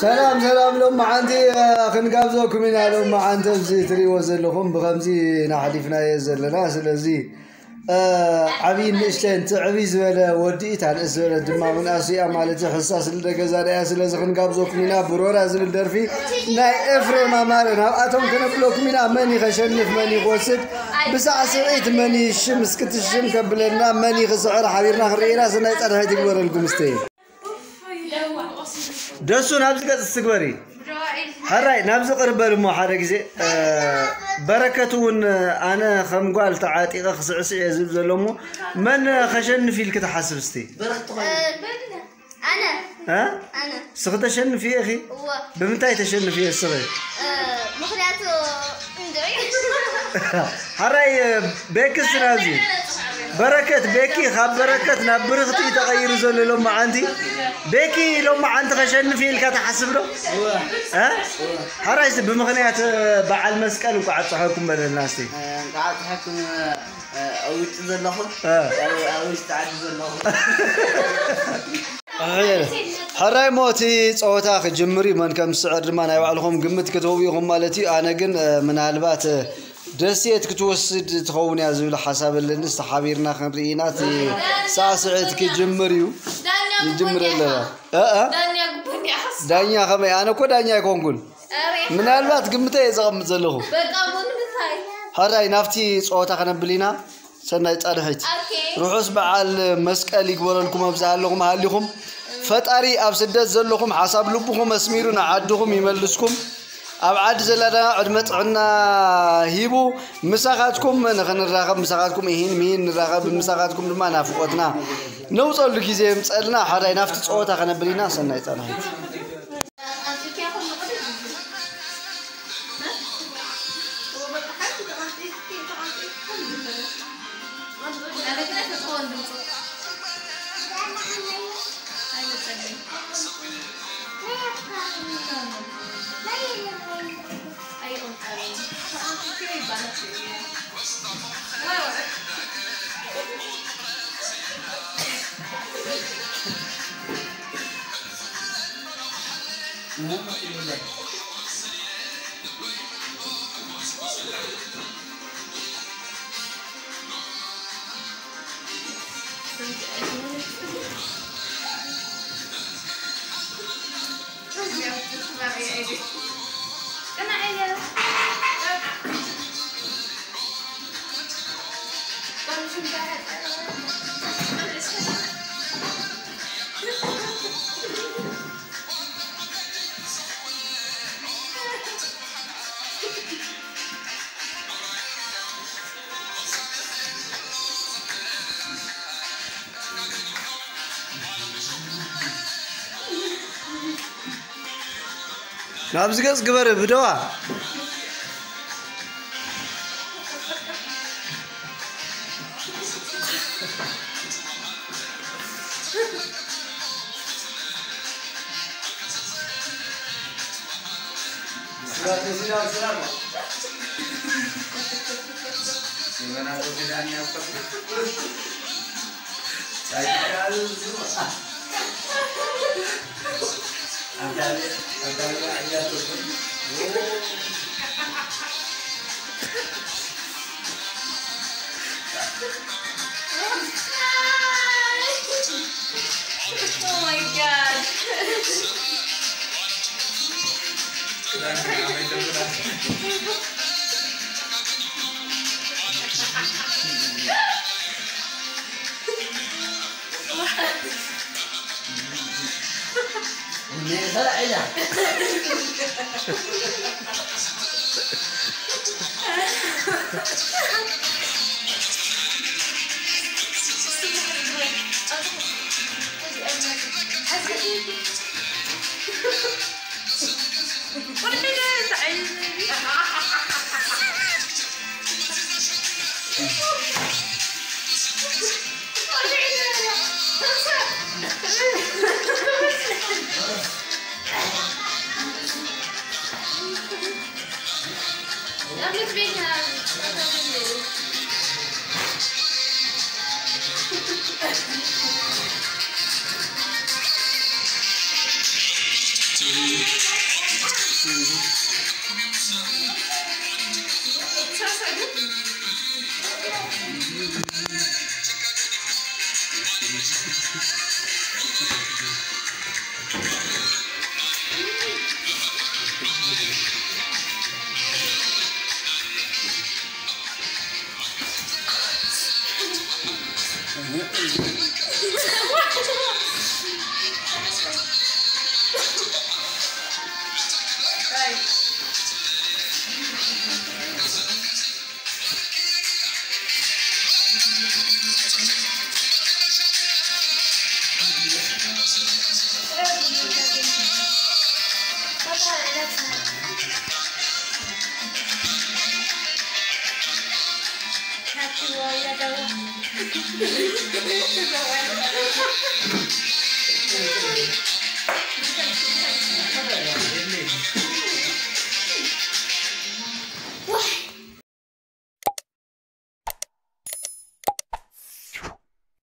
ሰላም ሰላም፣ ሎም መዓንቲ ክንጋብዘኩም ኢና። ሎም መዓንቲ ኣብዚ ትሪእዎ ዘለኹም ብኸምዚ ናሕሊፍናዮ ዘለና። ስለዚ ዓብይ ንእሽተን ትዕብይ ዝበለ ወዲ እታ ንእስ ዝበለት ድማ ምንኣሱ እያ ማለት እዩ። ሕሳስ ልደ ገዛ ደያ። ስለዚ ክንጋብዘኩም ኢና ብሮራ ዝብል ደርፊ ናይ ኤፍሬም ኣማረ። ናብኣቶም ከነብለኩም ኢና። መን ይኸሸንፍ፣ መን ይወስድ፣ ብሳዕስዒት መን ይሽም እስክትሽም ከብለና፣ መን ይኽስዕር ሓቢርና ክንርኢ ኢና። ሰናይ ጸድሐት ይግበረልኩም። እስተ ደሱ ናብዚ ገጽ ትግበሪ። ሕራይ ናብዚ ቅርበል እሞ ሓደ ግዜ በረከት እውን ኣነ ከም ጓል ተዓጢቐ ክስዕስዕ እየ ዝብል ዘሎ እሞ መን ከሸንፍ ኢልክ ትሓስብ እስቲ? ኣነ እ? ኣነ እስኺ ተሸንፊ ኢኺ? እወ ብምንታይ ተሸንፊ እስኺ? እ፣ ምኽንያቱ እንድዒ ሓራይ ቤክስ ናብዚ በረከት ቤኪ ካብ በረከት ናብ ብርኽቲ ተቐይሩ ዘሎ ሎማዓንቲ ቤኪ ሎማዓንቲ ከሸንፍ ኢልካ ትሓስብ ዶ? እ? ሓራይ እስቲ ብምኽንያት በዓል መስቀል እንኳዕ ኣብፀሐኩም በለልና እስቲ። እንኳዕ ኣብፀሐኩም። ኣብ ውጭ ዘለኹ እ። ኣብ ውሽጢ ዓዲ ዘለኹ ሕራይ ሞ እቲ ፀወታ ክጅምር እዩ። መን ከም ዝስዕር ድማ ናይ ባዕልኹም ግምት ክትህቡ ኢኹም ማለት እዩ። ኣነ ግን እ፣ ምናልባት እ፣ ደሴት ክትወስድ ትኸውን እያ ዝብል ሓሳብ ኣለኒ። እስቲ ሓቢርና ክንርኢ ኢና። እቲ ሳዕስዒት ክጅምር እዩ። ዳኛ ይጅምር ጉቦኛ ኣለና። ኢኻ። እ፣ እ? ዳኛ ጉቦኛ ኢኻስ። ዳኛ ከመይ? ኣነ እኮ ዳኛ ኣይኮንኩን። ኣረ፣ ምናልባት ግምተ እየ ዘቐምጥ ዘለኹ። በቃ ቡን ምንታይ? ሕራይ ናብቲ ፀወታ ከነብል ኢና። ሰናይ ፃድሒት ኦኬ። ርሑስ በዓል መስቀል ይግበረልኩም። ኣብ ዝሃለኹም ሃሊኹም ፈጣሪ ኣብ ስደት ዘለኹም ሓሳብ ልብኹም ኣስሚሩ ንዓድኹም ይመልስኩም። ኣብ ዓዲ ዘለና ዕድመ ጥዕና ሂቡ ምሳኻትኩም ንኽንራኸብ ምሳኻትኩም ይሂን ምሂን ንራኸብ ምሳኻትኩም ድማ ናፍቆትና ነውፀሉ ግዜ የምፀልና። ሓራይ ናብቲ ፀወታ ከነብል ኢና። ሰናይ ፃድሒት ናብዚ ገጽ ግበር ብደዋ። Oh my god.